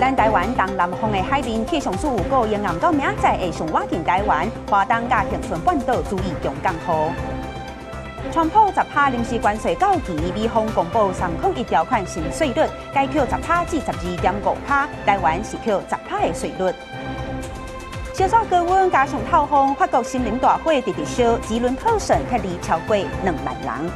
咱台灣東南方的海面，氣象署預告，迎暗到明仔載會上倚近台灣，花東佮恆春半島注意強降雨。川普10趴臨時關稅到期，美方公布301條款新稅率，改扣10趴至12.5趴，台灣是扣十趴的稅率。燒熱高溫加上透風，法國森林大火直直燒，吉倫特省撤離超過2萬人。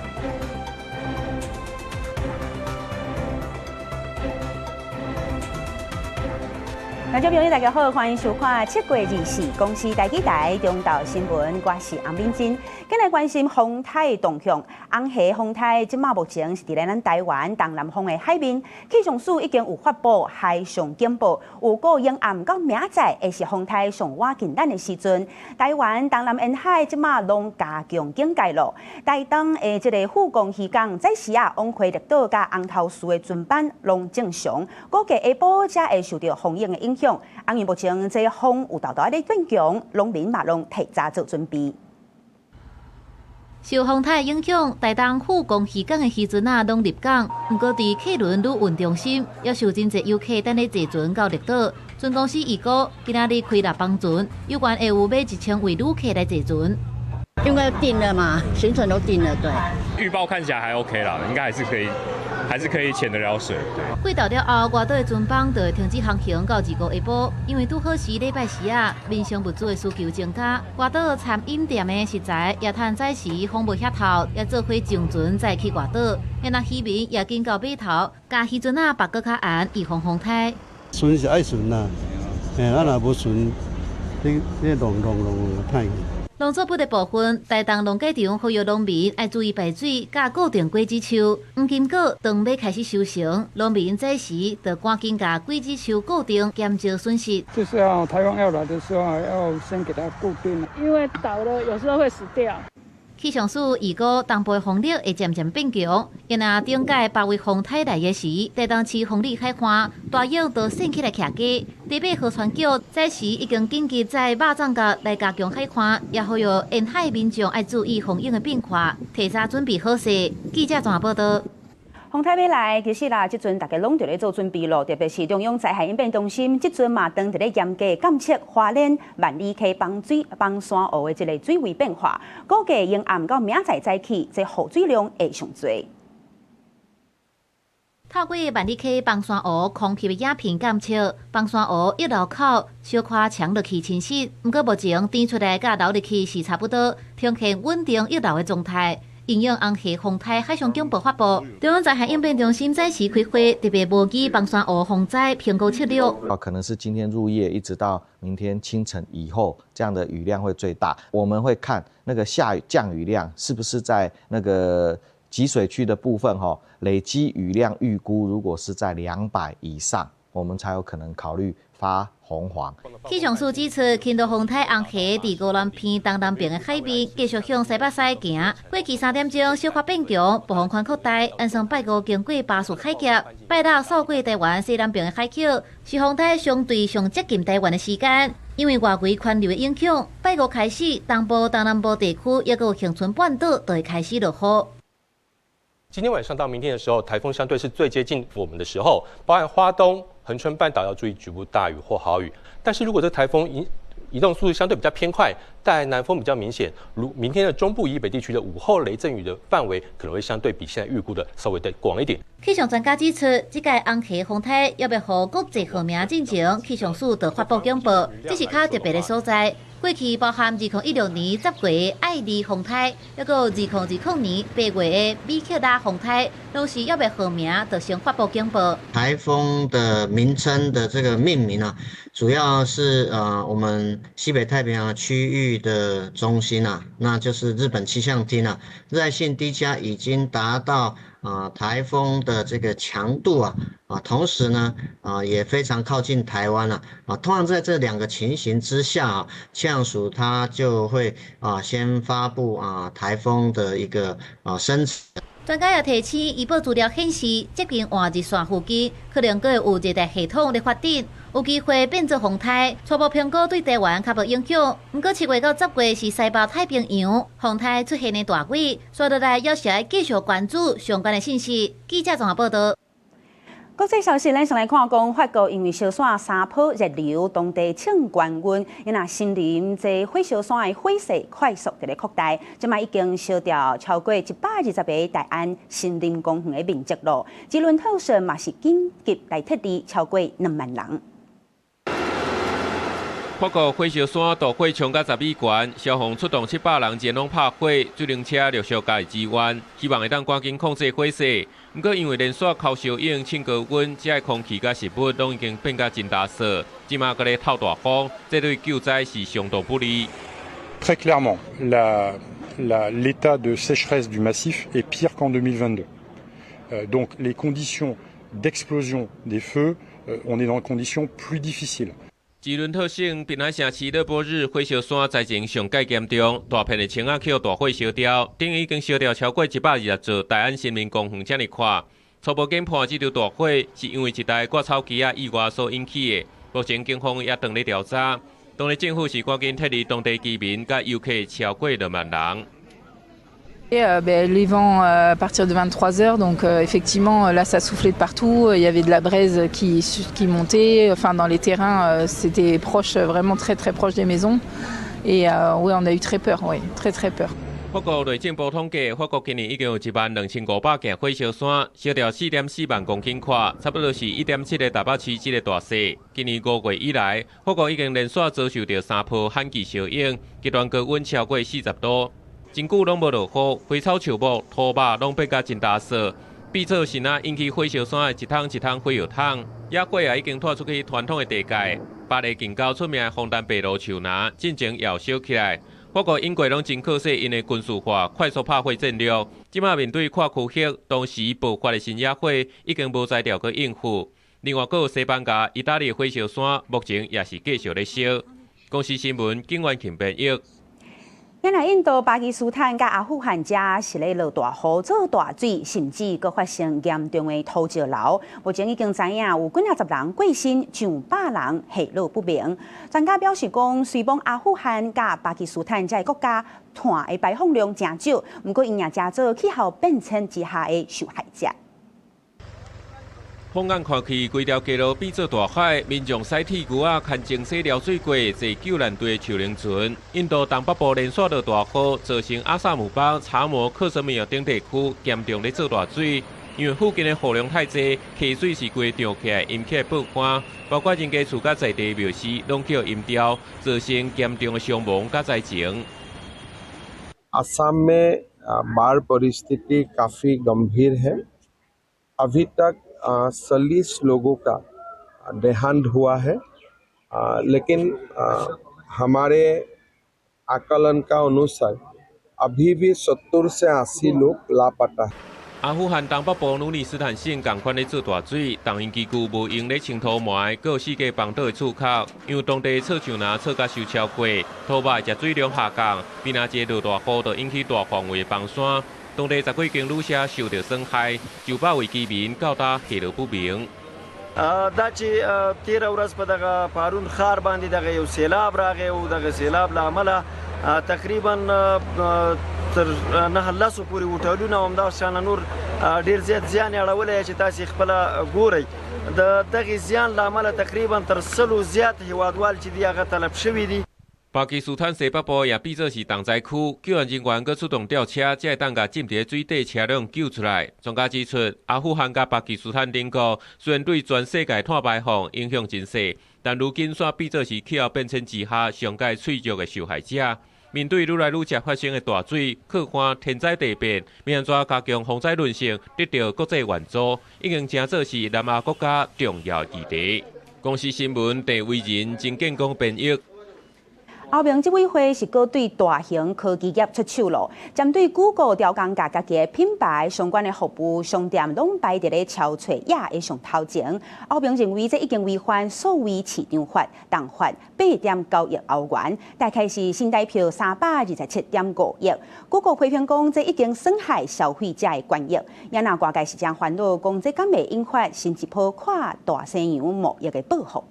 觀眾朋友，大家好，歡迎收看7月24公視台語台中晝新聞，我是洪敏珍。今來關心風颱的動向，紅溪風颱這馬目前是佇咧咱台灣東南方的海面，氣象署已經有發布海上警報，預告迎暗到明仔載會是風颱上倚近咱的時陣。台灣東南沿海這馬攏加強警戒咯。台東的這个富岡漁港早時啊，往回綠島佮紅頭嶼的船班攏正常，估計下晡才會受著風湧的影響。因為目前這風有沓沓咧變強，農民嘛攏提早做準備。受風颱影響，台東富岡漁港的漁船仔攏入港，毋過佇客輪旅運中心，猶受真濟遊客等咧坐船到綠島。船公司預估今仔日開六班船，有關會有欲1000位旅客來坐船。因為訂了嘛，行程都訂了，對。預報看起來還 OK 啦，應該還是可以，還是可以潛得了水。對。過晝了後，外島的船班就會停止航行到25下晡，因為拄好是禮拜四啊，民生物資的需求增加，外島餐飲店的食材也趁早時風無遐透，也做伙上船再去外島。若漁民也緊到碼頭，共漁船仔縛閣較嚴，預防風颱。巡是愛巡啦，欸，啊若無巡，你弄弄弄歹去。農作物的部分，台東農改場呼籲農民愛注意排水，佮固定果子樹。黃金果當欲開始收成，農民這時就趕緊共果子樹固定，減少損失。就是要颱風要來的時候，要先給它固定，因為倒了有時候會死掉。氣象署預估東部風力會漸漸變強，因若頂屆八月風颱來的時，台東市風里海岸大湧都掀起來徛家。台北河川局早時已經緊急在肉粽角來加強海岸，也呼籲沿海民眾愛注意風湧的變化，提早準備好勢。記者綜合報道。風颱欲來，其實啦，這陣大家攏佇咧做準備咯，特別是中央災害應變中心，這陣嘛當佇咧嚴格監測花蓮萬里溪崩水崩山湖的這个水位變化，估計迎暗到明仔載早起，這雨水量會上濟。透過萬里溪崩山湖空拍的影片監測，崩山湖溢流口小可沖落去侵蝕，毋過目前甜出來佮流入去是差不多，呈現穩定溢流的狀態。因應紅溪風颱海上警報發布，中央災害應變中心早時開會，特別模擬崩山湖洪災評估策略。啊，可能是今天入夜一直到明天清晨以後，這樣的雨量會最大。我們會看那個下雨降雨量是不是在那個集水區的部分，哈，累積雨量預估如果是在200以上，我們才有可能考慮發紅黃。氣象署指出，輕度風颱紅溪佇宜蘭偏東南邊的海面繼續向西北西行。過去3點鐘小可變強，暴風圈擴大，按算拜五經過巴士海峽，拜六掃過台灣西南邊的海口，是風颱相對上接近台灣的時間。因為外圍環流的影響，拜五開始，東部、東南部地區抑閣有恆春半島就會開始落雨。今天晚上到明天的時候，颱風相對是最接近我們的時候，包含花東、恆春半島要注意局部大雨或豪雨。但是如果這颱風移動速度相對比較偏快，帶來南風比較明顯，如明天的中部以北地區的午後雷陣雨的範圍可能會相對比現在預估的稍微的廣一點。氣象專家指出，這屆紅溪風颱猶未予國際號名進前，氣象署就發布警報，這是較特別的所在。過去包含2016年10月愛麗風颱，抑閣2020年8月的米克拉風颱，攏是猶未號名就先發布警報。颱風的名稱的這個命名啊，主要是我們西北太平洋區域的中心啊，那就是日本氣象廳啊，熱帶性低壓已經達到颱風的這個強度啊，同時呢也非常靠近台灣了啊。通常在這兩個情形之下啊，氣象署它就會先發布颱風的一個生成。專家也提醒，預報資料顯示，接近換日線附近可能閣會有熱帶系統咧發展，有機會變做風颱。初步評估對台灣較無影響。毋過7月到10月是西北太平洋風颱出現的大季，所以落來猶是愛繼續關注相關的信息。記者綜合報道。國際消息，咱先來看講，法國因為燒山三波熱流，當地衝高溫，因那森林這火燒山的火勢快速佇咧擴大，這擺已經燒掉超過120個大安森林公園的面積咯。吉倫特省嘛是緊急來撤離超過2萬人。法國火燒山大火衝到10米懸，消防出動700人前往拍火，水冷車陸續加入支援，希望會當趕緊控制火勢。毋過因為連續烤燒湧衝高溫，遮的空氣佮食物攏已經變甲真焦燥，這馬閣咧透大風，這對救災是相當不利。 Très clairement, l'état de sécheresse du massif est pire qu'en 2022. Donc les conditions d'explosion des feux, on est dans des conditions plus difficiles. 吉倫特省濱海城市勒波日火燒山災情上蓋嚴重，大片的青仔予大火燒掉，等於已經燒掉超過120座大安森林公園遮爾闊。初步研判，這場大火是因為一台割草機仔意外所引起的。目前警方也正咧調查，當地政府是趕緊撤離當地居民佮遊客超過2萬人。 Ben, les vents à partir de 23 heures, donc effectivement là ça soufflait de partout, il y avait de la braise qui montait, enfin dans les terrains c'était proche, vraiment très très proche des maisons et oui, on a eu très peur, oui, très très peur. 法國內政部統計，法國今年已經有1萬2500件火燒山，燒掉4.4萬公頃闊，差不多是1.7個台北市這个大細。今年5月以來，法國已經連續遭受著三波旱季燒湧，極端高溫超過40度。真久攏無落雨，花草樹木、土肉攏變甲真焦燥，變做是若引起火燒山的一桶一桶火藥桶。野火也已經拖出去傳統的地界，巴黎近郊出名的楓誕白滷樹林，進前也燒起來。法國、英國攏真靠勢𪜶的軍事化快速拍火戰略，這馬面對跨區域同時爆發的新野火，已經無才調去應付。另外，閣有西班牙、意大利火燒山，目前也是繼續咧燒。公視新聞，景元慶編譯。原來印度、巴基斯坦佮阿富汗遮是咧落大雨、做大水，甚至閣發生嚴重的土石流。目前已經知影有幾仔十人過身，上百人下落不明。專家表示講，雖罔阿富汗佮巴基斯坦這个國家碳的排放量誠少，毋過𪜶也成做氣候變遷之下的受害者。放眼看去，規條街路變做大海，民眾駛鐵牛仔牽清洗撩水過，坐救難隊的樹奶船。印度東北部連續落大雨，造成阿薩姆邦、查謨、克什米爾等地區嚴重咧做大水。因為附近的雨量太濟，溪水是規漲起來，淹起來爆岸，包括人家厝佮在地廟寺攏予淹掉，造成嚴重的傷亡佮災情。 असम में बाढ़ परिस्थिति काफी गंभीर है। अभी तक 40 लोगों का देहांत हुआ है, लेकिन हमारे आकलन का अनुसार अभी भी 70 से 80 लोग लापता है। 阿富汗東北部努里斯坦省仝款咧做大水，重型機具無閒咧清土埋，閣有四界崩倒的厝殼，因為當地草樹林草甲收超過，土肉食水量下降，邊仔一個落大雨就引起大範圍的崩山，當地十幾間旅社受著損害，上百位居民到今下落不明。 دا چې تیره ورځ په دغه پارون ښار باندې دغه یو سیلاب راغی او دغه سیلاب له امله تقریبا تر نه لسو پورې هوټلونه او همداشان نور ډیر زیات زیان یې اړولی چې تاسې خپله ګورئ. د دغې زیان له امله تقریبا تر 100 زیات هیوادوال چې دي هغه تلف شوي دي。 巴基斯坦西北部也變做是重災區，救援人員閣出動吊車，才會當共浸佇水底車輛救出來。專家指出，阿富汗佮巴基斯坦等國雖然對全世界碳排放影響真細，但如今煞變做是氣候變遷之下上蓋脆弱的受害者。面對愈來愈常發生的大水、洘旱、天災地變，欲按怎加強防災韌性，得著國際援助，已經成做是南亞國家重要議題。公視新聞鄭惟仁、曾建功編譯。歐盟執委會是閣對大型科技業出手咯，針對 Google 調降共家己的品牌相關的服務商店攏擺佇咧超揣頁的上頭前。歐盟認為這已經違反數位市場法，重罰8.9億歐元，大概是新台幣327.5億。Google 批評講這已經損害消費者的權益，也若外界是誠煩惱，講這敢會引發新一波跨大西洋貿易的報復。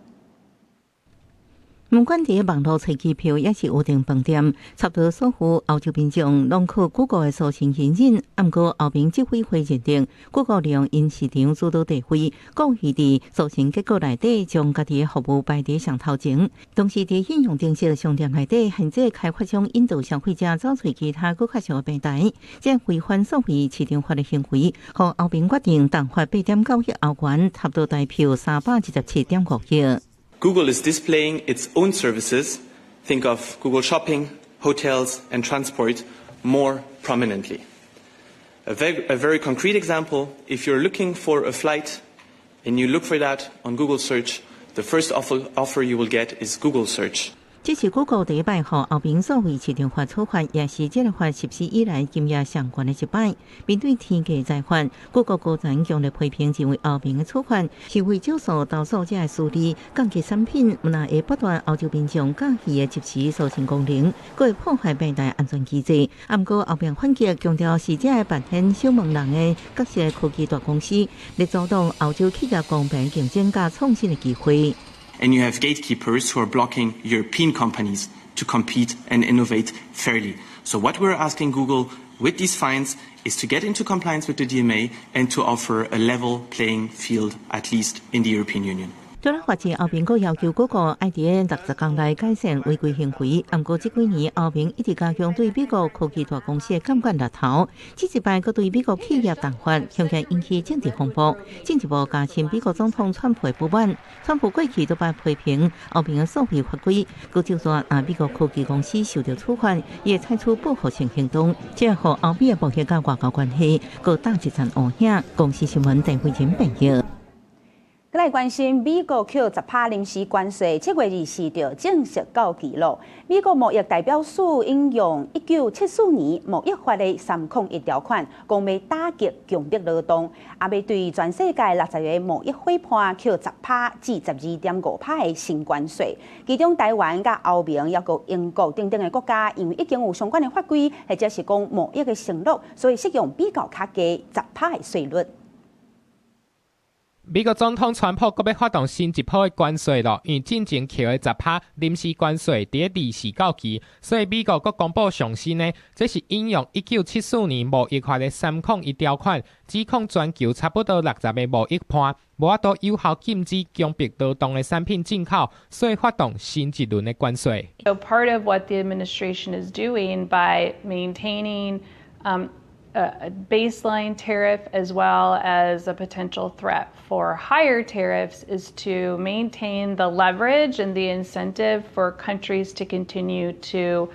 毋管佇網路揣機票，抑是預訂飯店，差不多所有歐洲民眾攏靠 Google 的搜尋引擎。毋過歐盟執委會認定，Google 利用𪜶市場主導地位，故意佇搜尋結果內底將家己的服務排佇上頭前。同時，佇應用程式商店內底，限制開發商引導消費者走揣其他閣較俗的平台，這違反數位市場法的行為，予歐盟決定重罰8.9億歐元，差不多台票327.5億。 Google is displaying its own services, think of Google Shopping, hotels and transport, more prominently. A very concrete example, if you're looking for a flight and you look for that on Google search, the first offer you will get is Google search. 這是 Google 第一擺予歐盟數位市場法處罰，也是這个法實施以來金額上懸的一擺。面對天價裁罰，Google 高層強烈批評，認為歐盟的處罰是為少數投訴者的私利，降低產品，毋但會剝奪歐洲民眾佮意的即時搜尋功能，閣會破壞平台安全機制。毋過後面反擊強調是這个扮演守門人的角色科技大公司，咧阻擋歐洲企業公平競爭佮創新的機會。 And you have gatekeepers who are blocking European companies to compete and innovate fairly. So what we're asking Google with these fines is to get into compliance with the DMA and to offer a level playing field, at least in the European Union. 除了罰錢，歐盟閣要求 Google 愛佇60工內改善違規行為。毋過這幾年，歐盟一直加強對美國科技大公司的監管力頭，這一擺閣對美國企業重罰，恐驚引起政治風波，進一步加深美國總統川普的不滿。川普過去都捌批評歐盟的數位法規，閣就算若美國科技公司受著處罰，伊會採取報復性行動，這予歐美的貿易佮外交關係閣罩一層烏影。公視新聞鄧慧琴編譯。閣來關心美國扣10趴臨時關稅，7月24就正式到期囉。美國貿易代表署引用1974年貿易法的301條款，講欲打擊強迫勞動，也欲對全世界60個貿易夥伴扣10趴至12.5趴的新關稅。其中台灣、佮歐盟、抑閣英國等等的國家，因為已經有相關的法規，或者是講貿易的承諾，所以適用比較較低十趴的稅率。美國總統川普閣欲發動新一波的關稅囉，因為進前扣的10趴臨時關稅佇24到期，所以美國閣公布上新的，這是引用1974年貿易法的301條款，指控全球差不多60個貿易伴無法度有效禁止強迫勞動的產品進口，所以發動新一輪的關稅。 So part of what the administration is doing by maintaining a baseline tariff as well as a potential threat for higher tariffs is to maintain the leverage and the incentive for countries to continue to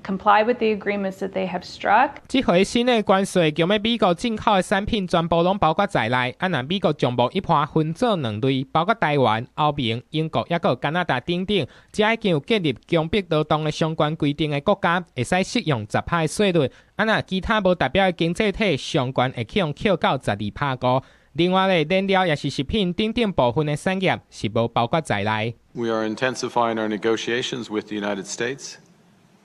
comply with the agreements that they have struck. 這回新的關稅，強欲美國進口的產品全部攏包括在內。啊，若美國將貿易伴分做兩類，包括台灣、歐盟、英國，抑閣加拿大等等，這已經有建立強迫勞動的相關規定的國家，會使適用十趴的稅率。啊，若其他無達標的經濟體，上懸會去予扣到12.5趴。另外咧，燃料抑是食品等等部分的產業是無包括在內。 We are intensifying our negotiations with the United States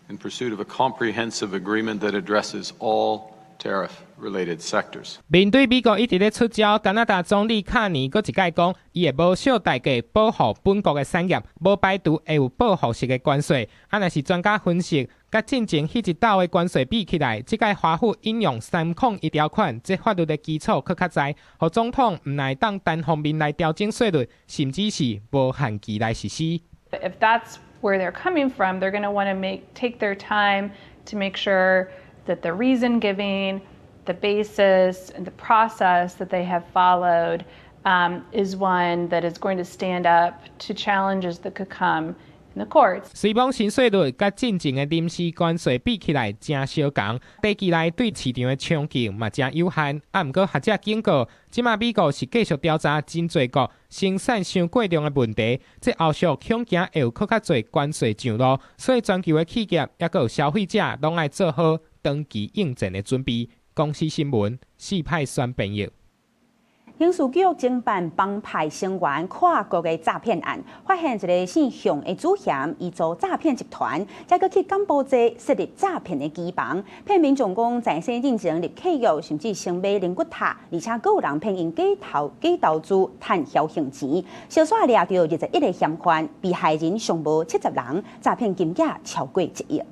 in pursuit of a comprehensive agreement that addresses all tariff-related sectors. 面對美國一直咧出招，加拿大總理卡尼閣一擺講，伊會無惜代價保護本國的產業，無排除會有報復式的關稅。啊，若是專家分析，佮進前彼一道的關稅比起來，這擺華府引用301條款，這法律的基礎閣較濟，予總統毋但會當單方面來調整稅率，甚至是無限期來實施。 If that's where they're coming from, they're going to want to take their time to make sure that the reason giving, the basis, and the process that they have followed is one that is going to stand up to challenges that could come in the courts. 雖罔新稅率佮進前的臨時關稅比起來誠相仝，短期內對市場的衝擊嘛誠有限。啊，毋過學者警告，這馬美國是繼續調查真濟國生產傷過量的問題，這後續恐驚會有閣較濟關稅上路，所以全球的企業抑閣有消費者攏愛做好長期應戰的準備。公視新聞，四派選編譯。刑事局偵辦幫派成員跨國的詐騙案，發現一个姓向的主嫌，伊組詐騙集團，再閣去柬埔寨設立詐騙的機房，騙民眾講財產認證立契約，甚至先買靈骨塔，而且閣有人騙𪜶假投資趁僥倖錢，相煞掠著21个嫌犯，被害人上無70人，詐騙金額超過1億。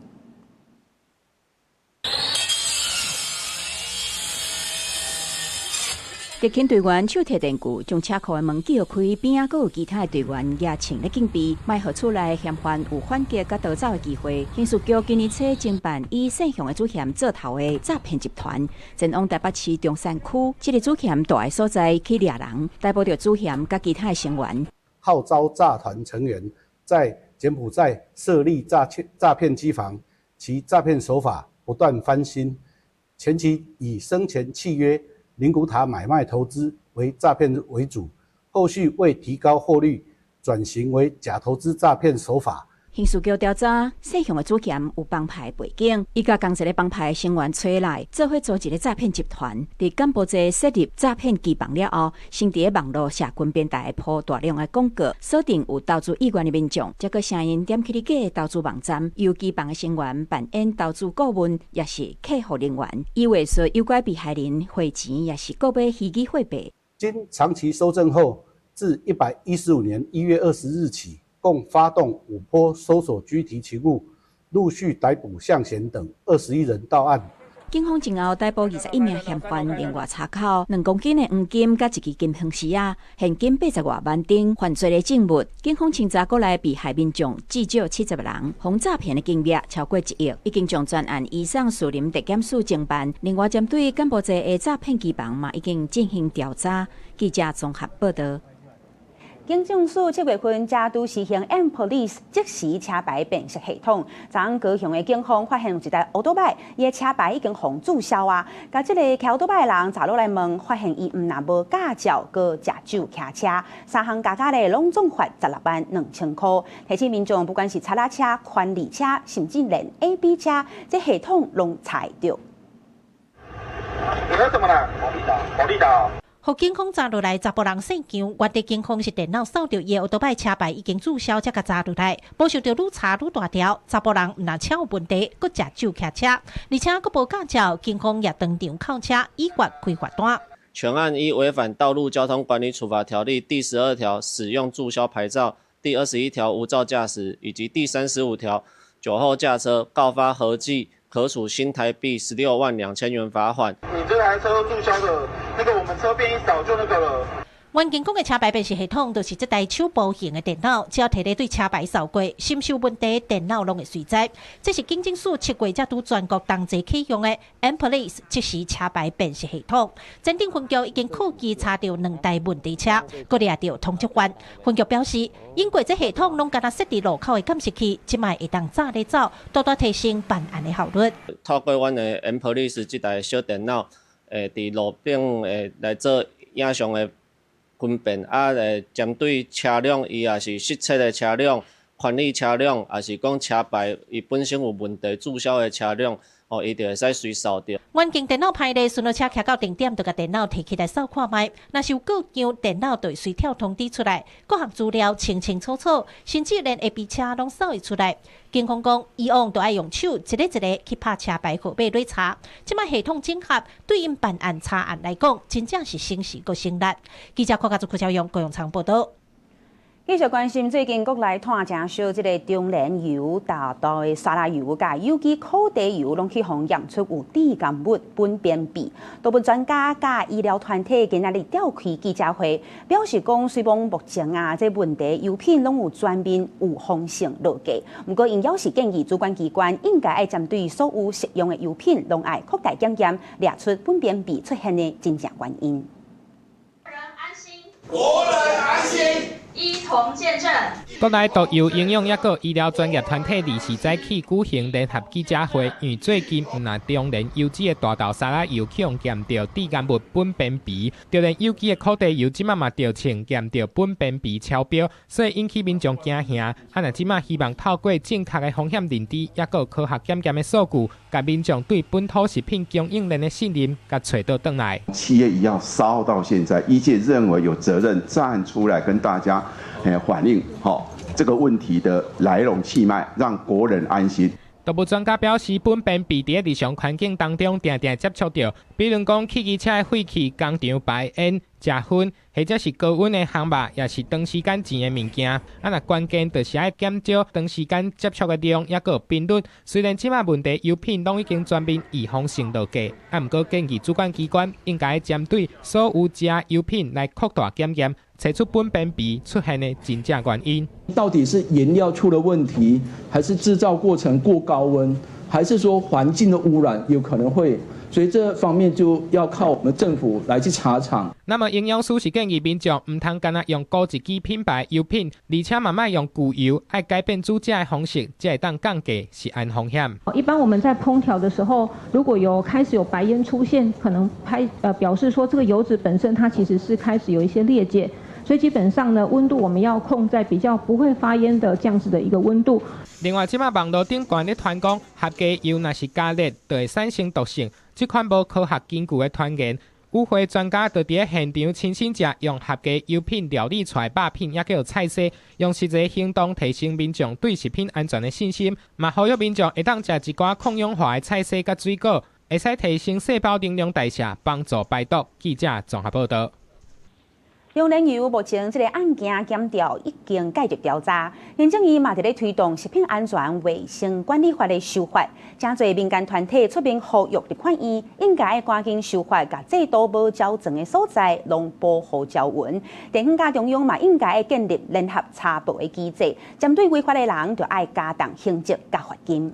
特勤隊員手提電鋸，將車庫的門撬開，邊仔閣有其他的隊員也穿咧警備，莫予厝內嫌犯有反擊佮逃走的機會。刑事局今年初偵辦以姓向的主嫌做頭的詐騙集團，前往台北市中山區這个主嫌蹛的所在去掠人，逮捕著主嫌佮其他的成員。號召詐團成員在柬埔寨設立詐騙機房，其詐騙手法不斷翻新，前期以生前契約、靈骨塔買賣投資為詐騙為主，後續為提高獲利，轉型為假投資詐騙手法。刑事局調查，姓向的主嫌有幫派背景，伊共同一个幫派成員揣來，做伙組一个詐騙集團，佇柬埔寨設立詐騙機房了後，先佇個網路社群平台鋪大量的廣告，鎖定有投資意願的民眾，才閣聲𪜶點起咧假的投資網站，由機房的成員扮演投資顧問，抑是客服人員，以話說誘拐被害人匯錢，抑是購買虛擬貨幣。經長期搜證後，自115年1月20日起，共發動5波搜索拘提勤務，陸續逮捕向賢等21人到案。警方前後逮捕21名嫌犯，另外查扣2公斤的黃金、佮1支金項匙仔，現金80外萬等犯罪的證物。警方清查過來被害民眾至少70人，防詐騙的金額超過1億，已經將全案移送士林地檢署偵辦。另外，針對柬埔寨的詐騙機房嘛，已經進行調查。記者綜合報道。警政署7月份才拄實行 M Police 即時車牌辨識系統，昨昏高雄的警方發現有一台歐多擺，伊的車牌已經予註銷啊！共這个騎歐多擺的人查落來問，發現伊毋但無駕照，閣食酒騎車，三項加加咧攏總罰16萬2千箍。提醒民眾，不管是柴車、寬利車，甚至連 AB 車，這系統攏查會著。你喝什麼啦？保力達，保力達。予警方查落來，查埔人姓姜，原地警方是電腦掃著伊的歐多擺車牌已經註銷，才共查落來。無想著愈查愈大條，查埔人毋但車有問題，閣食酒騎車，而且閣無駕照，警方也當場扣車，依法開罰單。全案依違反《道路交通管理處罰條例》第12條使用註銷牌照、第21條無照駕駛以及第35條酒後駕車，告發合計可處新台幣16萬2千元罰款。你這台車註銷的，那個我們車變一掃就那個了。原警講的車牌辨識系統，就是這台手部型的電腦，只要提咧對車牌掃過，是毋是有問題，電腦攏會隨知。這是警政署7月才拄全國同齊啟用的 M Police 即時車牌辨識系統。前鎮分局已經科技查著2台問題車，閣掠著通緝犯。分局表示，因過這系統攏敢若設佇路口的監視器，這擺會當早咧走，大大提升辦案的效率。透過阮的 M Police 這台小電腦，會佇路頂會來做影像的分辨啊，針對車輛，伊也是失竊的車輛、權利車輛，抑是講車牌伊本身有問題註銷的車輛，哦，伊就會使隨掃著。原警電腦歹咧，巡邏車騎到定點，就共電腦提起來掃看覓，若是有故障，電腦就會隨跳通知出來，各項資料清清楚楚，甚至連 AB 車攏掃會出來。警方講，以往都愛用手一个一个去拍車牌號碼來查，這擺系統整合，對𪜶辦案查案來講，真正是省時閣省力。記者郭家祖、郭昭勇、高永昌報道。繼續關心最近國內湠誠燒這个中煉油、大豆的沙拉油、佮有機苦茶油，攏去予驗出有致癌物苯偏芘。動物專家佮醫療團體今仔日召開記者會，表示講，雖罔目前啊，這問題油品攏有全面預防性落架，毋過𪜶猶是建議主管機關應該愛針對所有食用的油品，攏愛擴大檢驗，掠出苯偏芘出現的真正原因。國人安心，國人安心。一同見證，國內獨有營養抑閣醫療專業團體24早起舉行聯合記者會，因為最近毋但中研油脂的大豆沙拉油去予驗著致癌物苯苯鈹，就連有機的苦茶油這馬嘛著稱驗著苯苯鈹超標，所以引起民眾驚嚇。啊，若這馬希望透過正確的風險認知，抑閣科學檢驗的數據，共民眾對本土食品供應鏈的信任，共揣倒轉來。7月1號燒到現在，醫界認為有責任站出來跟大家反映，好這個問題的來龍去脈，讓國人安心。動物專家表示，苯苯鈹佇日常環境當中，定定接觸著，比如講汽機車的廢氣、工廠排煙、食薰，或者是高溫的烘肉，也是長時間煎的物件。啊，若關鍵就是愛減少長時間接觸的量，抑閣頻率。雖然這馬問題油品攏已經全面預防性落架，啊，毋過建議主管機關應該針對所有食油品來擴大檢驗，揣出苯苯鈹出現的真正原因。到底是顏料出了問題，還是製造過程過高溫，還是說環境的污染有可能會？所以這方面就要靠我們政府來去查廠。那麼營養師是建議民眾毋通干焦用高一支品牌油品，而且嘛莫用舊油，愛改變煮食的方式，才會當降低食安風險。一般我們在烹調的時候，如果有開始有白煙出現，可能表示說這個油脂本身它其實是開始有一些裂解。所以基本上呢，溫度我們要控在比較不會發煙的這樣子的一個溫度。另外，這馬網路頂懸咧傳講，合家油若是加熱，就會產生毒性。這款無科學根據的傳言，與會專家就佇咧現場親身食用合家油品料理出來肉品，抑叫菜色，用實際行動提升民眾對食品安全的信心。嘛，呼籲民眾會當食一寡抗氧化的菜色佮水果，會使提升細胞能量代謝，幫助排毒。記者綜合報導。中煉油目前這个案件檢調已經介入調查，行政院嘛佇咧推動食品安全衛生管理法的修法，誠濟民間團體出面呼籲立法院應該趕緊修法，共制度無周全的所在攏補予條文。地方佮中央嘛應該建立聯合查報的機制，針對違法的人，就愛加重刑責佮罰金。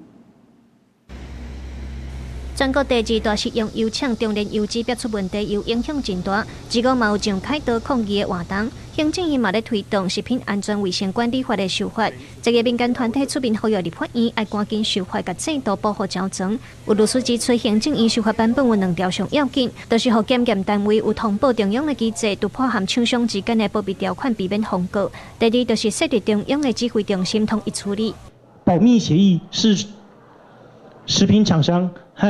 全國第二大食用油廠中煉油脂爆出問題，油影響真大。這個嘛有上凱道抗議的活動，行政院嘛咧推動食品安全衛生管理法的修法。這个民間團體出面呼籲立法院愛趕緊修法，共制度補予周全。有律師指出，行政院修法版本有兩條上要緊，就是予檢驗單位有通報中央的機制，突破和廠商之間的保密條款，避免封告。第二，就是設立中央的指揮中心，統一處理。保密協議是食品廠商和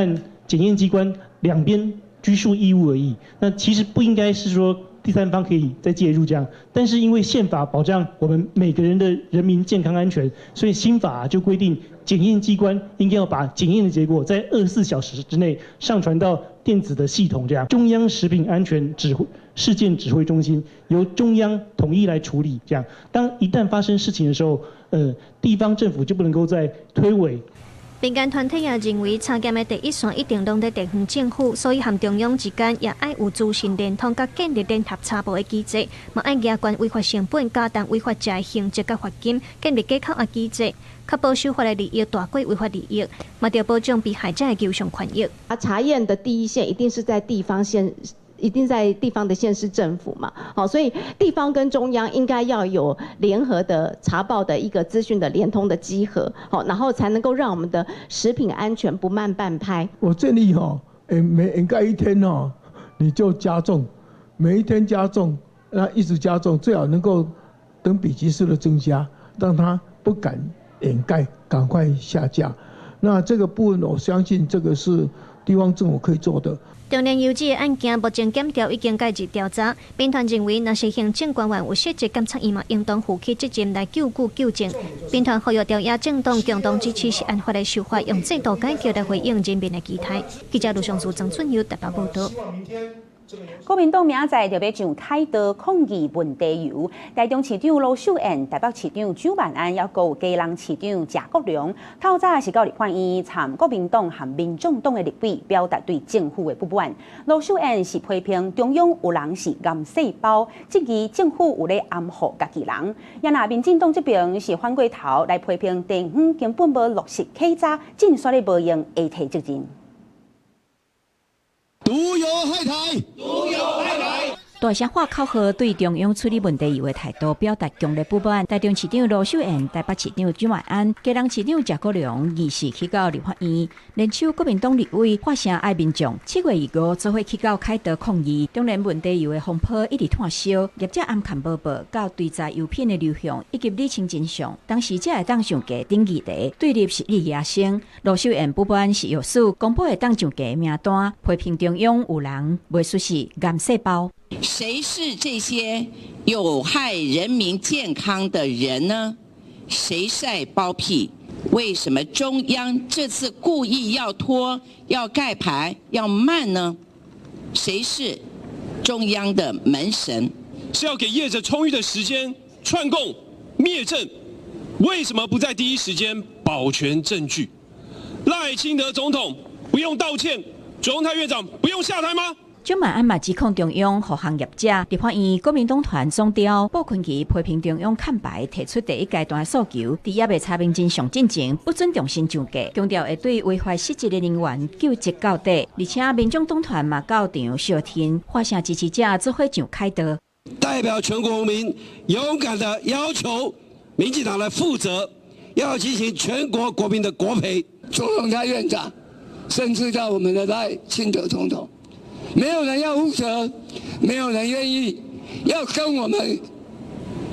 檢驗機關兩邊拘束義務而已。那其實不應該是說第三方可以再介入這樣，但是因為憲法保障我們每個人的人民健康安全，所以新法就規定檢驗機關應該要把檢驗的結果在24小時之內上傳到電子的系統，這樣中央食品安全指揮事件指揮中心由中央統一來處理，這樣當一旦發生事情的時候，地方政府就不能夠再推諉。民間團體也認為，查驗的第一線一定攏佇地方政府，所以和中央之間也愛有資訊聯通，佮建立聯合查報的機制，嘛愛加懸違法成本，加重違法者的刑責佮罰金，建立稽考的機制，確保守法的利益大過違法利益，嘛著保障被害者的求償權益。啊，查驗的第一線一定是在地方縣。一定在地方的縣市政府嘛，好，所以地方跟中央應該要有聯合的查報的一個資訊的聯通的稽核，好，然後才能夠讓我們的食品安全不慢半拍。我建議哈，每掩蓋一天哈，你就加重，每一天加重，那一直加重，最好能夠等比級數的增加，讓他不敢掩蓋，趕快下架。那這個部分，我相信這個是地方政府可以做的。中煉油脂的案件目前檢調已經介入調查，民團認為，若是行政官員有失職，監察院嘛應當負起責任來究究糾正。民團呼籲朝野政黨共同支持食安法的修法，用制度改革來回應人民的期待。記者盧尚書、張俊佑台北報導。國民黨明仔載就欲上凱道抗議問題油，台中市長盧秀燕、台北市長蔣萬安，抑閣有基隆市長謝國樑，透早是到立法院參國民黨和民眾黨的立委表達對政府的不滿。盧秀燕是批評中央有人是癌細胞，質疑政府有咧掩護家己人。也若民進黨這邊是反過頭來批評地方根本無落實稽查，競選咧無閒會提責任。毒油害台，毒油害台。大聲喊口號，對中央處理問題油的態度表達強烈不滿。台中市長盧秀燕、台北市長蔣萬安、基隆市長謝國樑二四去到立法院，聯手國民黨立委發聲愛民眾。7月25做伙去到凱道抗議，中燃問題油的風波一直湠燒，業者暗崁無報，到追查油品的流向以及理清真相，當時才會當上架等議題，對立是一直抬升。盧秀燕不滿食藥署公布會當上架名單，批評中央有人袂輸是癌細胞。誰是這些有害人民健康的人呢？誰在包庇？為什麼中央這次故意要拖、要蓋牌、要慢呢？誰是中央的門神？是要給業者充裕的時間串供滅證，為什麼不在第一時間保全證據？賴清德總統不用道歉，卓榮泰院長不用下台嗎？蔣萬安嘛指控中央護航業者，立法院國民黨團總召布坤奇批評中央崁牌提出第一階段訴求，佇猶未查明真相進前，不准重新上架，強調會對違法失職的人員究責到底。而且民眾黨團嘛到場相挺，發聲支持者做伙上凱道，代表全國民勇敢的要求民進黨來負責，要進行全國國民的國賠。卓榮泰院長，甚至到我們的賴清德總統。沒有人要負責，沒有人願意要跟我們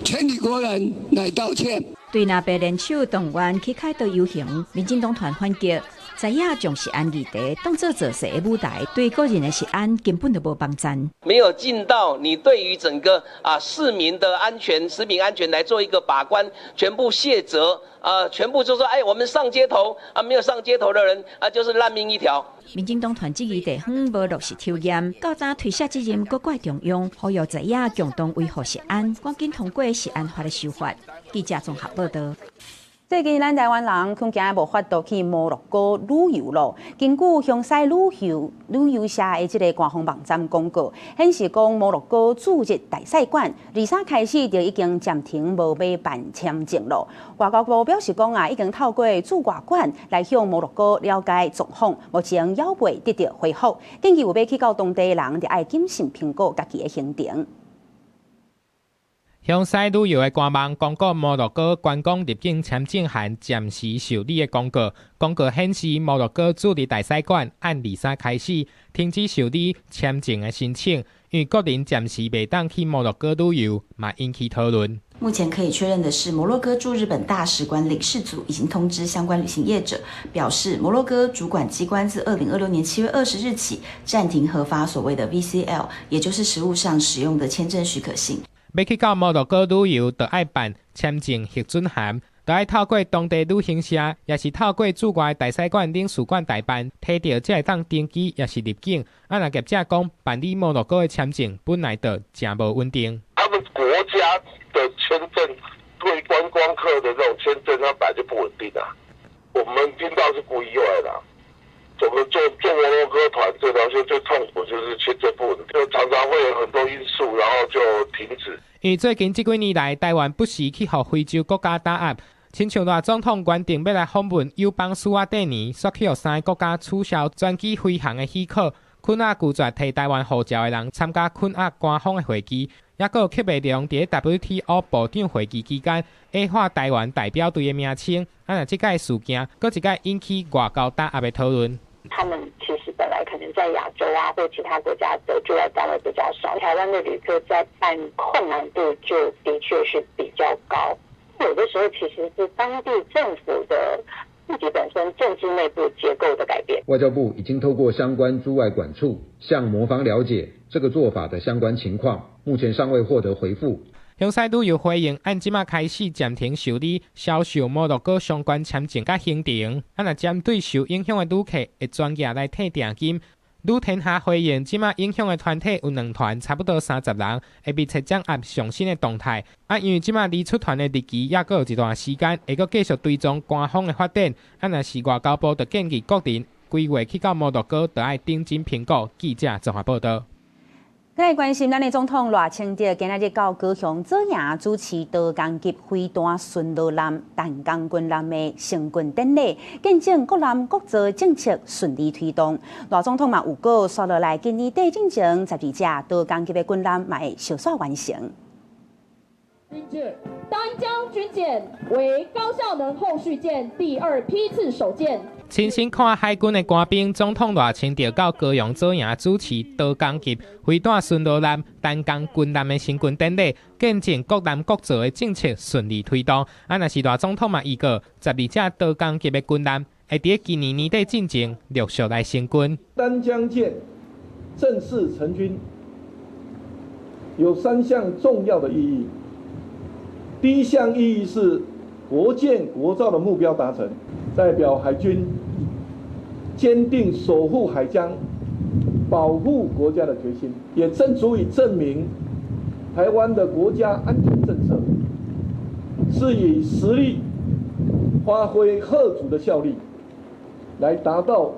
全體國人來道歉。對藍白聯手動員去凱道遊行，民進黨團反擊，在野將食安議題當作造勢的舞台，對個人的食安根本就無幫助。沒有盡到你對於整個市民的安全、食品安全來做一個把關，全部卸責啊，全部就說哎，我們上街頭啊，沒有上街頭的人啊，就是爛命一條。民進黨團質疑地方無落實抽驗，到今推卸責任，閣怪中央，呼籲在野共同維護食安，趕緊通過食安法的修法。記者綜合報道。最近咱台灣人恐驚無法度去摩洛哥旅遊咯。根據香西旅遊社的這个官方網站公告，顯示講摩洛哥駐日大使館23開始就已經暫停無欲辦簽證咯。外交部表示講啊，已經透過駐外館來向摩洛哥了解狀況，目前猶未得到回覆。建議有欲去到當地的人，著愛謹慎評估家己的行程。香西旅遊的官網公告摩洛哥觀光入境簽證函暫時受理的公告。公告顯示，摩洛哥駐日大使館按23開始停止受理簽證的申請，因為國人暫時袂當去摩洛哥旅遊，嘛引起討論。目前可以確認的是，摩洛哥駐日本大使館領事組已經通知相關旅行業者，表示摩洛哥主管機關自2026年7月20日起暫停核發所謂的 VCL，也就是實務上使用的簽證許可信。欲去到摩洛哥旅遊，就愛辦簽證核准函，就愛透過當地旅行社，抑是透過駐外大使館領事館代辦，提著才會當登機，抑是入境。啊，若業者講辦理摩洛哥的簽證本來就誠無穩定。他們國家的簽證對觀光客的這種簽證，它本來就不穩定啊。我們聽到是不意外的。整個做摩洛哥團這條線最痛苦就是簽證不穩定，就常常會有很多因素，然後就停止。因為最近這幾年來，台灣不時去予非洲國家打壓，親像賴總統原定欲來訪問友邦史瓦帝尼，煞去予三个國家取消專機飛航的許可。肯亞拒絕提台灣護照的人參加肯亞官方的會議，抑閣有柯文哲佇 WTO 部長會議期間，矮化台灣代表隊的名稱。啊，若這擺事件，閣一擺引起外交打壓的討論。他們其實本來可能在亞洲啊或其他國家的駐外單位比較少，台灣的旅客在辦困難度就的確是比較高。有的時候其實是當地政府的自己本身政治內部結構的改變。外交部已經透過相關駐外館處向摩方了解這個做法的相關情況，目前尚未獲得回覆。香西旅遊回應，按這馬開始暫停受理銷售摩洛哥相關簽證佮行程。啊，若針對受影響的旅客，會專寄來退訂金。旅天下回應，這馬影響的團體有兩團，差不多30人，會密切掌握上新的動態。啊，因為這馬離出團的日期猶閣有一段時間，會閣繼續追蹤官方的發展。啊，若是外交部就建議國人規劃去到摩洛哥，就愛認真評估。記者綜合報道。來關心咱的總統賴清德，今仔日到高雄左營主持桃江級飛彈巡邏艦淡江軍艦的成軍典禮，見證國艦國造政策順利推動。賴總統嘛預告，紲落來今年底進前，12隻桃江級的軍艦嘛會相紲完成。丹江軍艦為高效能後續艦第二批次首艦。親身看海軍的官兵，總統賴清德到高雄左營主持桃江級飛彈巡邏艦淡江軍艦的成軍典禮，見證國艦國造的政策順利推動。啊，若是賴總統嘛預告，12隻桃江級的軍艦會佇今年年底進前陸續來成軍。丹江艦正式成軍，有三項重要的意義。第一項意義是國艦國造的目標達成，代表海軍堅定守護海疆、保護國家的決心，也正足以證明台灣的國家安全政策是以實力發揮嚇阻的效力，來達到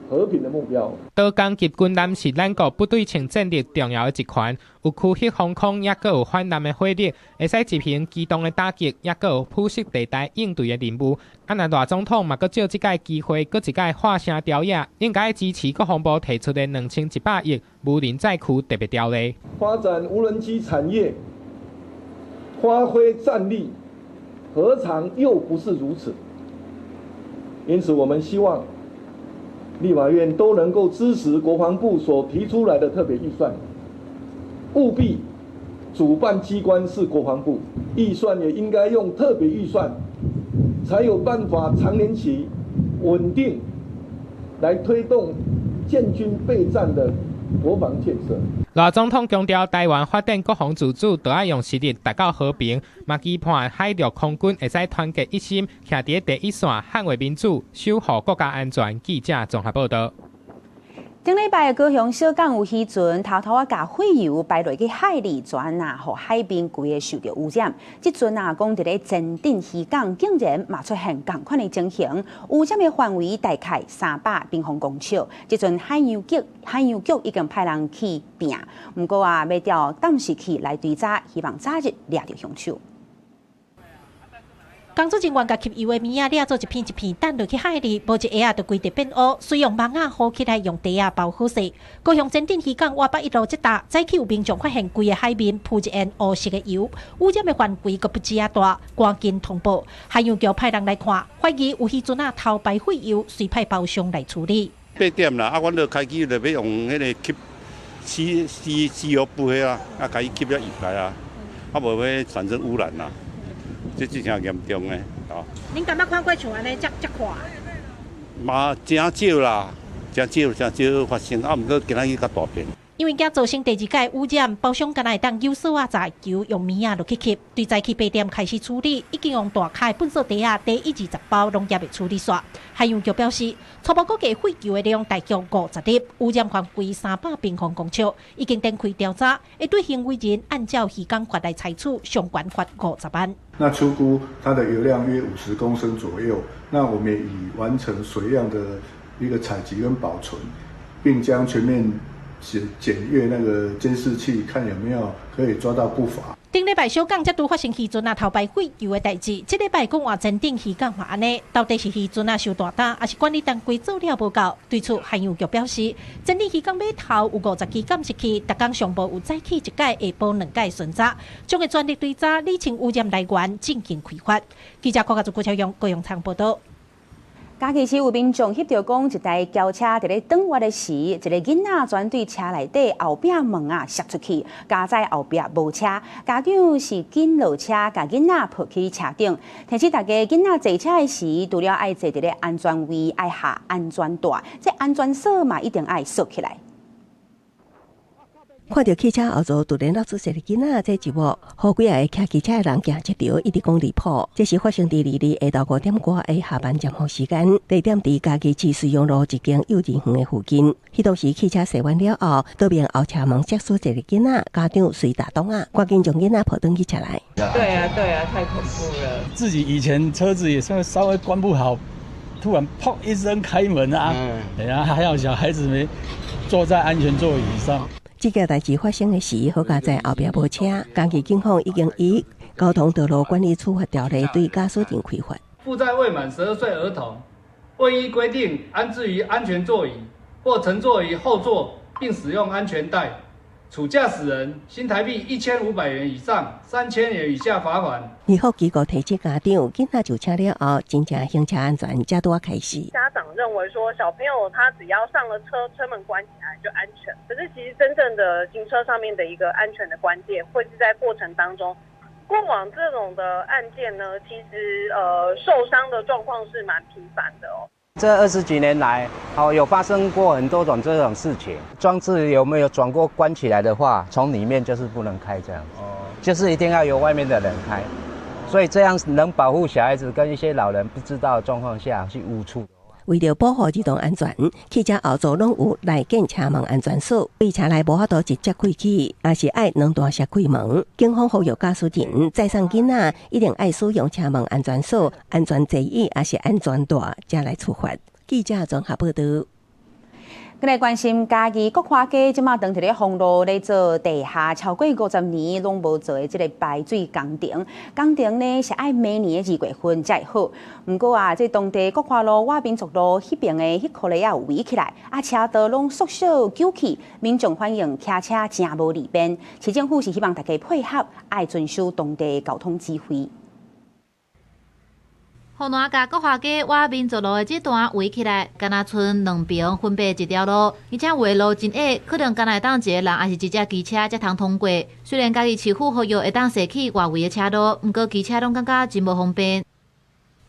和平的目標。桃江級軍艦是咱國不對稱戰力重要的一環，有區域防空，抑閣有反艦的火力，會使執行機動的打擊，抑閣有普適地帶應對的任務。啊，若賴總統嘛閣借這個機會，閣一擺喊聲朝野，應該支持國防部提出的2100億無人載區特別條例。發展無人機產業，發揮戰力，何嘗又不是如此？因此，我們希望立法院都能夠支持國防部所提出來的特別預算，務必主辦機關是國防部，預算也應該用特別預算，才有辦法長年期穩定來推動建軍備戰的國防建設。賴總統強調，台灣發展國防自主，著愛用實力達到和平，嘛期盼海陸空軍會使團結一心，徛佇第一線，捍衛民主，守護國家安全。記者綜合報道。頂禮拜高雄小港有漁船偷偷仔共廢油排落去海裡，船啊，予海面規个受著污染。這陣啊，講佇咧前鎮漁港竟然嘛出現仝款的情形，污染的範圍大概300平方公尺。這陣海洋局已經派人去拚，毋過啊，欲調監視器來追查，希望早日掠著兇手。工作人員共吸油的物仔掠做一片一片，擲落去海裡，無一下仔就規地變烏，隨用網仔糊起來，用袋仔包好勢。高雄前鎮漁港外北一路這搭，早起有民眾發現規个海面浮一圈烏色的油，污染的範圍閣不止遐大，趕緊通報海洋局派人來看，懷疑有漁船仔偷排廢油，隨派包商來處理。 8點啦，啊，阮就開始就欲用彼個吸吸吸吸油布彼啊，啊，共伊吸了入來啊，啊，無欲產生污染啦。這真正嚴重的，哦。恁敢捌看過像按呢遮遮闊？嘛，誠少啦，誠少，誠少發生，啊，毋過今仔日較大片。因為驚造成第二擺污染，包商敢若會當有索仔載油用物仔落去吸。對早起8點開始處理，已經用大卡的糞掃袋仔，第一二十包攏猶未處理煞。海洋局表示，初步估計廢油的量大約50粒，污染範圍300平方公尺，已經展開調查，會對行為人按照漁港法來採取相關罰50萬。那初估它的油量約50公升左右，那我們也已完成水樣的一個採集跟保存，並將全面檢閱那個監視器，看有沒有可以抓到不法。頂禮拜小港才拄發生漁船仔偷排廢油的代誌，這禮拜閣換前鎮漁港嘛按呢，到底是漁船仔傷大膽，抑是管理單位做了無夠？對此，海洋局表示，前鎮漁港碼頭有50支監視器，逐工上無有早起一改，下晡兩改巡查，將會全力追查理清污染來源，進行開罰。記者郭家祖郭超勇高雄場報道。嘉義市有民眾翕著講，一台轎車佇咧轉彎的時，一个囡仔鑽對車內底後壁門仔摔出去，佳哉後壁無車，家長是緊落車，共囡仔抱去車頂。提醒大家，囡仔坐車的時，除了愛坐佇咧安全位，愛下安全帶，這安全鎖嘛一定愛鎖起來。看著汽車後座突然落出一个囡仔，這一幕，予幾个騎機車的人驚一著，一直講離譜。這是發生佇22日下晝5點外的下班前後時間，地點佇嘉義市綏陽路一間幼兒園的附近。彼當時汽車駛彎了後，對面後車門摔出一個囡仔，家長隨大擋仔，趕緊將囡仔抱轉去車內。對啊，對啊，太恐怖了。自己以前車子也是稍微關不好，突然砰一聲開門啊，然後還好小孩子沒坐在安全座椅上。這件代誌發生的時，好佳哉後壁無車，嘉義警方已經以交通道路管理處罰條例對駕駛人開罰。負載未滿12歲兒童，未依規定安置於安全座椅或乘坐於後座並使用安全帶，處駕駛人新台幣1500元以上3000元以下罰款。兒福機構提醒家長，囡仔上車了後，真正行車安全才拄仔開始。家長認為說，小朋友他只要上了車，車門關起來就安全。可是其實真正的行車上面的一個安全的關鍵，會是在過程當中。過往這種的案件呢，其實受傷的狀況是蠻頻繁的哦。這20幾年來，哦，有發生過很多種這種事情。裝置有沒有轉過關起來的話，從裡面就是不能開這樣子，就是一定要由外面的人開。所以這樣能保護小孩子跟一些老人不知道的狀況下去誤觸。為著保護兒童安全，汽車後座攏有內建車門安全鎖，對車內無法度直接開啟，也是愛兩段式開門。警方呼籲駕駛人載送囡仔，一定愛使用車門安全鎖、安全座椅，抑是安全帶，才來出發。記者綜合報導。閣來關心嘉義國華街，這馬當佇咧封路咧做地下超過50年攏無做的這个排水工程，工程呢是愛明年的2月份才會好。毋過啊，這當地國華路、倚民族路彼爿的彼箍仔有圍起來，啊車道攏縮小糾起，民眾反映騎車誠無利便。市政府是希望大家配合，愛遵守當地交通指揮。予南共國華街倚民族路的這段圍起來，敢若賰兩爿分別一條路，而且有的路真狹，可能干焦會當一个人，抑是一隻機車才通通過。雖然嘉義市府呼籲會當踅去外圍的車路，毋過機車攏感覺真無方便。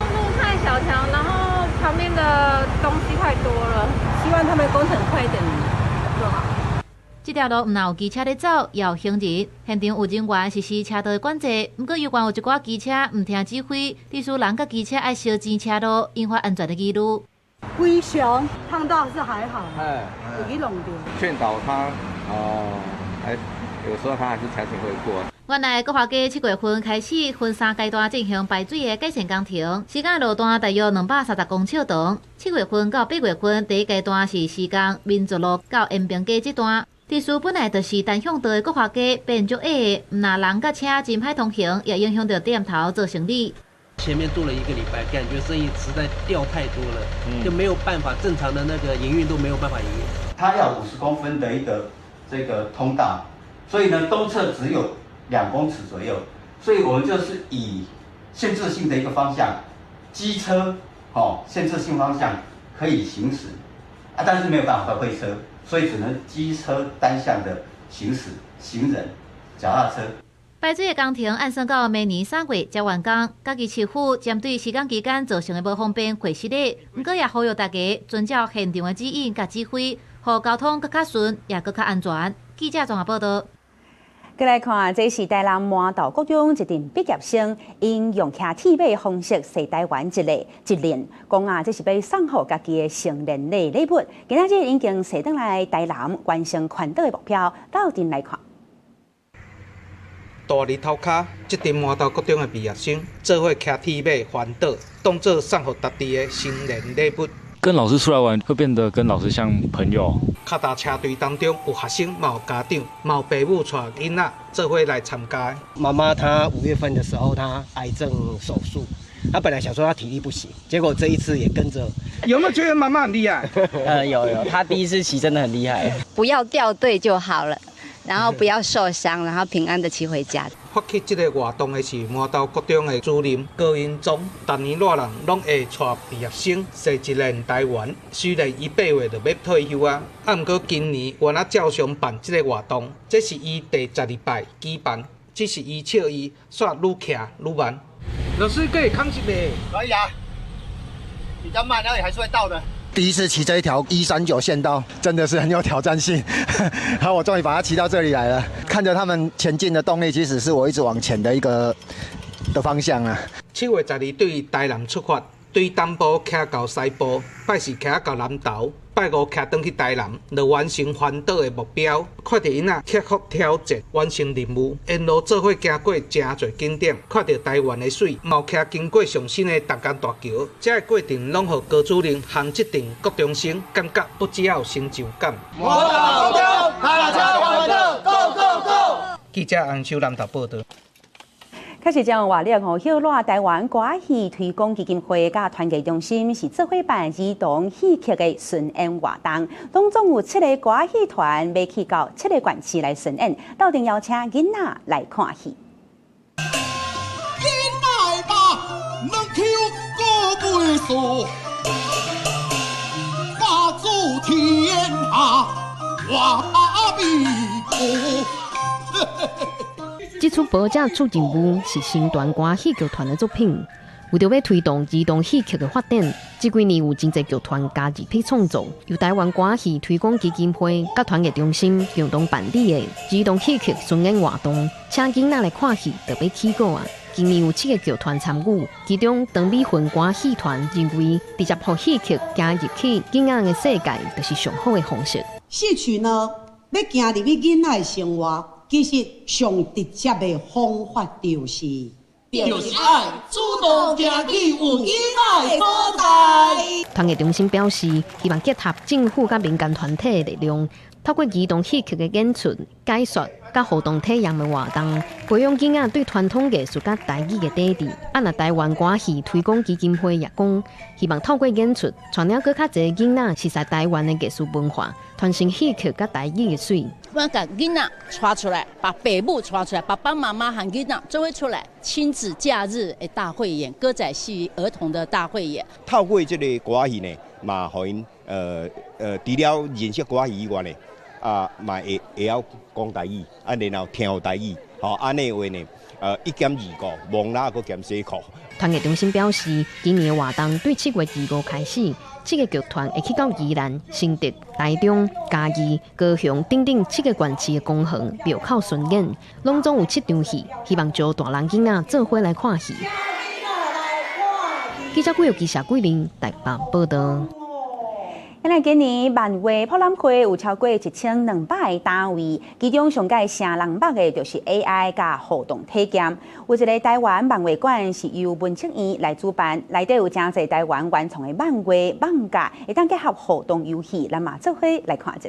路太小條，然後旁邊的東西太多了，希望他們工程快一點做好。這條路毋但有機車咧走，也有行人。現場有人員實施車道的管制，毋過猶原有一寡機車毋聽指揮，致使人佮機車愛相爭車路，引發安全的疑慮。非常燙到是還好，有去弄著。勸導他哦，還有時候他還是強行會過。原來國華街7月份開始分三階段進行排水的改善工程，施工路段大約230公尺長。7月份到8月份第一階段是施工民族路到延平街這段。地勢本來就是單向道的國華街變足狹，毋但人佮車真歹通行，也影響著店頭做生意。前面做了一個禮拜，感覺生意實在掉太多了，就沒有辦法正常的那個營運都沒有辦法營運。它要50公分的一個這個通道，所以呢東側只有2公尺左右，所以我們就是以限制性的一個方向，機車哦限制性方向可以行駛，啊，但是沒有辦法會車。所以只能機車單向的行駛，行人、腳踏車。排水的工程按算到明年3月才完工。嘉義市府針對施工期間造成的無方便會失禮，毋過也呼籲大家遵照現場的指引佮指揮，予交通閣較順，也閣較安全。記者綜合報導。閣來看，這是台南麻豆國中一陣畢業生，𪜶用騎鐵馬方式踅台灣一个一輪，講啊，這是欲送予家己的成年禮禮物。今仔日已經踅轉來台南，完成環島的目標，鬥陣來看。大日頭跤，這陣麻豆國中的畢業生做伙騎鐵馬環島，當做送予家己的成年禮物。跟老師出來玩，會變得跟老師像朋友。跤踏車隊當中有學生，嘛有家長，嘛有爸母帶囡仔做伙來參加。媽媽她5月份的時候，她癌症手術，她本來想說她體力不行，結果這一次也跟着。有沒有覺得媽媽很厲害？有有，她第一次騎真的很厲害。不要掉隊就好了，然後不要受傷，然後平安的騎回家。發起這个活動的是麻豆國中的主任高英宗，逐年熱人攏會帶畢業生踅一輪台灣。雖然伊8月就欲退休啊，啊，毋過今年原來照常辦這个活動，這是伊第12擺舉辦，只是伊笑伊煞愈騎愈慢。老師可以康一未？可以啊，比較慢，但也還是會到的。第一次騎這一條139縣道，真的是很有挑戰性。然後我終於把它騎到這裡來了，看着他們前進的動力，其實是我一直往前的一個的方向啊。7月12對台南出發，對東部騎到西部，拜四騎到南投，拜五騎轉去台南，就完成環島的目標。看著𪜶仔克服挑戰，完成任務，沿路做伙行過誠濟景點，看著台灣的水，嘛有騎經過上新的重江大橋，這个過程攏予高主任和這陣國中生感覺不只有成就感。我國中，大家記者洪秀南投報道。開始將話咧，吼，歇熱台灣歌仔戲推廣基金會佮團藝中心是做伙辦兒童戲曲的巡演活動，當中有七個歌仔戲團欲去到七個縣市來巡演，鬥陣邀請囡仔來看戲。囡仔肉，兩口閣袂輸，家祖天下我阿彌陀。這齣婆仔出任務是新團歌仔戲劇團的作品，為著欲推動兒童戲曲的發展，這幾年有真濟劇團加入去創作，由台灣歌仔戲推廣基金會佮團藝中心共同辦理的兒童戲曲巡演活動，請囡仔來看戲，就欲起鼓啊！今年有七個劇團參與，其中張美芬歌仔戲團認為，直接予戲曲加入去囡仔的世界，就是上好的方式。戲曲呢，欲行入去囡仔的生活，其實上直接的方法就是愛主動行去有囡仔的所在。團藝中心表示，希望結合政府佮民間團體的力量，透過兒童戲曲的演出、解說、佮互動體驗的活動，培養囡仔對傳統藝術佮台語的底子。啊，若台灣歌仔戲推廣基金會也講，希望透過演出，帶領閣較濟囡仔熟悉台灣的藝術文化，傳承戲曲佮台語的媠。我共囡仔帶出來，把爸母帶出來，爸爸媽媽和囡仔做伙出來，親子假日的大匯演，歌仔戲兒童的大匯演。透過這个歌仔戲呢，嘛予𪜶除了認識歌仔戲以外呢，啊，嘛會會曉講台語，啊，然後聽台語，吼，按呢話呢，一兼二顧，摸蜊閣兼洗褲。團藝中心表示，今年的活動對7月25開始，七個劇團會去到宜蘭、新竹、台中、嘉義、高雄等等七個縣市的公園廟口巡演，攏總有七場戲，希望招大人囡仔做伙來看戲。記者郭玉記謝桂玲台北報道。咱今年漫畫博覽會有超過1200个單位，其中上蓋吸人目的就是 AI 佮互動體驗。有一个台灣漫畫館是由文策院來主辦，內底有誠濟台灣原創的漫畫、漫畫，會當結合互動遊戲，咱嘛做伙來看一下。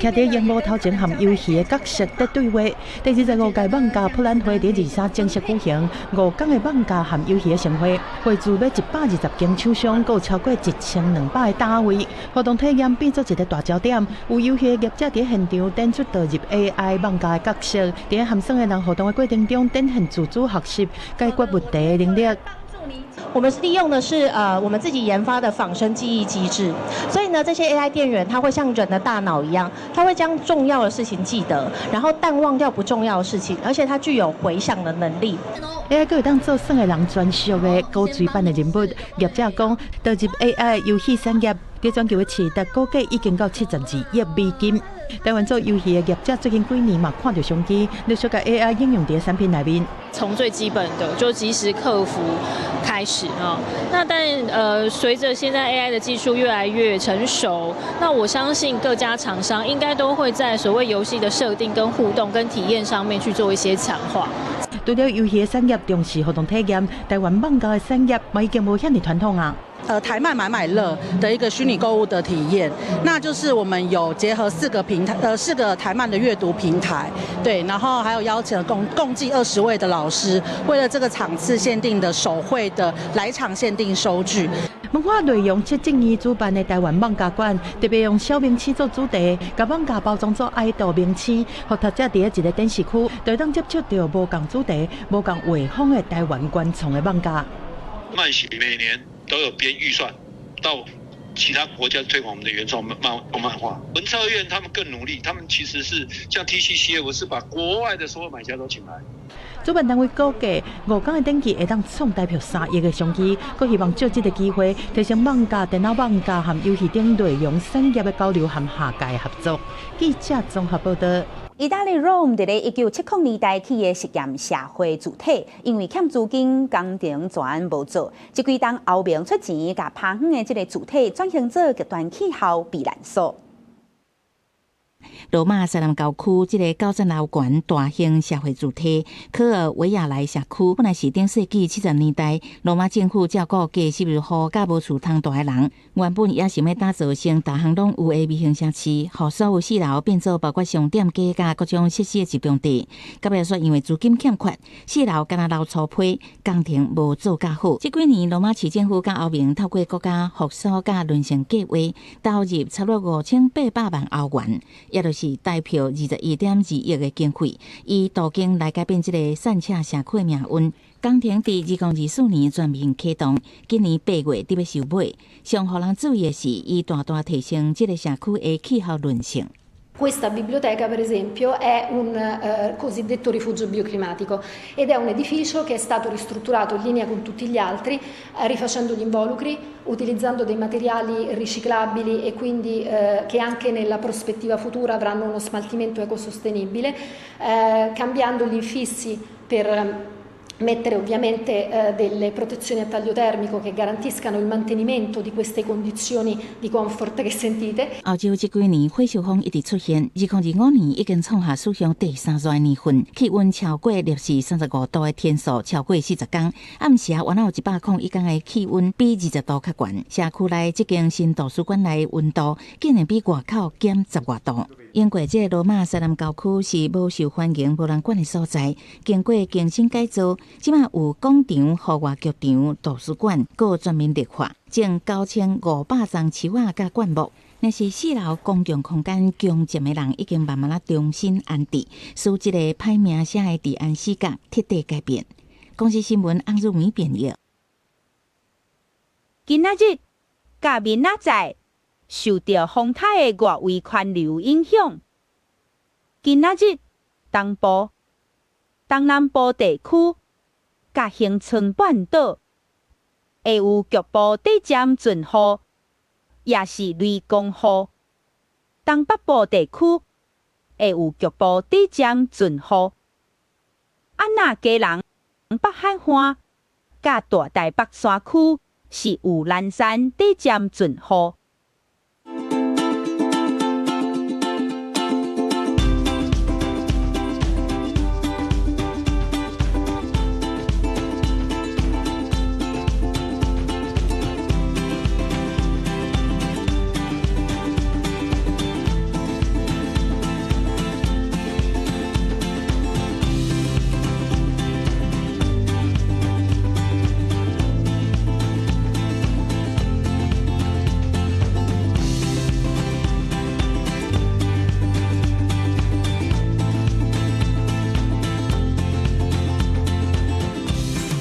徛佇螢幕頭前和遊戲的角色佇對話。第25屆漫畫博覽會佇23正式舉行，5天的漫畫和遊戲的盛會，匯聚欲120間廠商，閣有超過1200个單位。互動體驗變做一个大焦點。有遊戲的業者佇現場展出導入 AI 漫畫的角色，佇和耍的人互動的過程中，展現自主學習、解決問題的能力。我們是利用的是我們自己研發的仿生記憶機制，所以呢，這些 AI 店員他會像人的大腦一樣，他會將重要的事情記得，然後淡忘掉不重要的事情，而且它具有回想的能力。 AI閣會當做耍的人專屬的古錐版的人物，業者講導入 AI 遊戲產業，佇全球的市值估計已經到72億美金。台灣做遊戲的業者最近幾年嘛看著商機，陸續共 AI 應用佇產品內面。從最基本的就即時客服開始啊，那但隨着現在 AI 的技術越來越成熟，那我相信各家廠商應該都會在所謂遊戲的設定、跟互動、跟體驗上面去做一些強化。除了遊戲的產業重視互動體驗，台灣漫畫的產業嘛已經無遐爾傳統啊。台漫買買樂的一個虛擬購物的體驗，那就是我們有結合四個平台，四個台漫的閱讀平台，對，然後還有邀請了共計20位的老師，為了這個場次限定的手繪的來場限定收據。文化內容策展院主辦的台灣漫畫館，特別用小明星做主題，共漫畫包裝做愛豆明星，予讀者佇一个展示區，就會當接觸著無仝主題、無仝畫風的台灣原創的漫畫。漫協每年都有編預算到其他國家推廣我們的原創漫畫。文策院他們更努力，他們其實是像 TCCF 是把國外的所有買家都請來。主辦單位估計，5天的展期會當創台票3億的商機，閣希望藉這个機會提升漫畫、電腦漫畫和遊戲等內容產業的交流和跨界合作。記者綜合報道。意大利 Rome 佇咧1970年代起的實驗社會住體，因為欠資金，工程全無做。這幾冬歐盟出錢，共拍遠的這个住體轉型做極端氣候避難所。羅馬西南郊區這个九層樓懸大型社會住宅科爾維亞萊社區，本來是頂世紀70年代羅馬政府照顧低收入戶佮無厝通蹛的人，原本也想欲打造成逐項攏有的微型城市，予所有四樓變做包括商店街佮各種設施的集中地。到尾煞因為資金欠缺，四樓干焦留粗坯，工程無做較好。這幾年羅馬市政府佮歐盟透過國家復甦佮韌性計畫，投入差不多5800萬歐元，也就是台幣21.2億的經費，以途徑來改變這个散赤社區的命運。工程佇2024年全面啟動，今年8月佇欲收尾。上予人注意的是，伊大大提升這个社區的氣候韌性。 Questa biblioteca, per esempio, è un cosiddetto rifugio bioclimatico ed è un edificio che è stato ristrutturato in linea con tutti gli altri, rifacendo gli involucri, utilizzando dei materiali riciclabili e quindi che anche nella prospettiva futura avranno uno smaltimento ecosostenibile, cambiando gli infissi per mettere ovviamente delle protezioni a taglio termico che garantiscano il mantenimento di queste condizioni di comfort che sentite。歐洲這幾年火燒風一直出現，2025年已經創下史上第三熱年份，氣溫超過攝氏35度的天數超過40天。暗時啊，原來有101天的氣溫比20度較懸。社區內這間新圖書館內溫度竟然比外口減10外度。英國這個羅馬西南郊區是無受歡迎、無人管的所在，經過更新改造，這馬有廣場、戶外劇場、圖書館，閣全面綠化，種9500叢樹仔佮灌木。若是四樓公共空間強佔的人已經慢慢仔重新安置，使這個歹名聲的治安死角徹底改變。公視新聞翁汝美編譯。今仔日佮明仔載受著風颱的外圍環流影響，今仔日東部、東南部地區佮恆春半島會有局部短暫陣雨，抑是雷公雨。東北部地區會有局部短暫陣雨。啊，若基隆北海岸佮大台北山區是有零星短暫陣雨。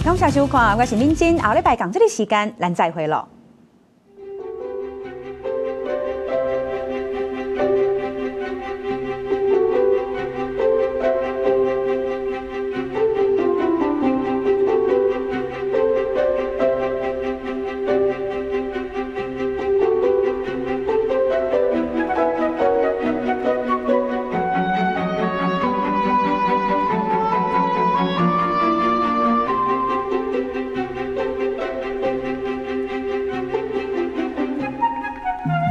感謝收看，我是敏珍，後禮拜仝這个時間，咱再會囉。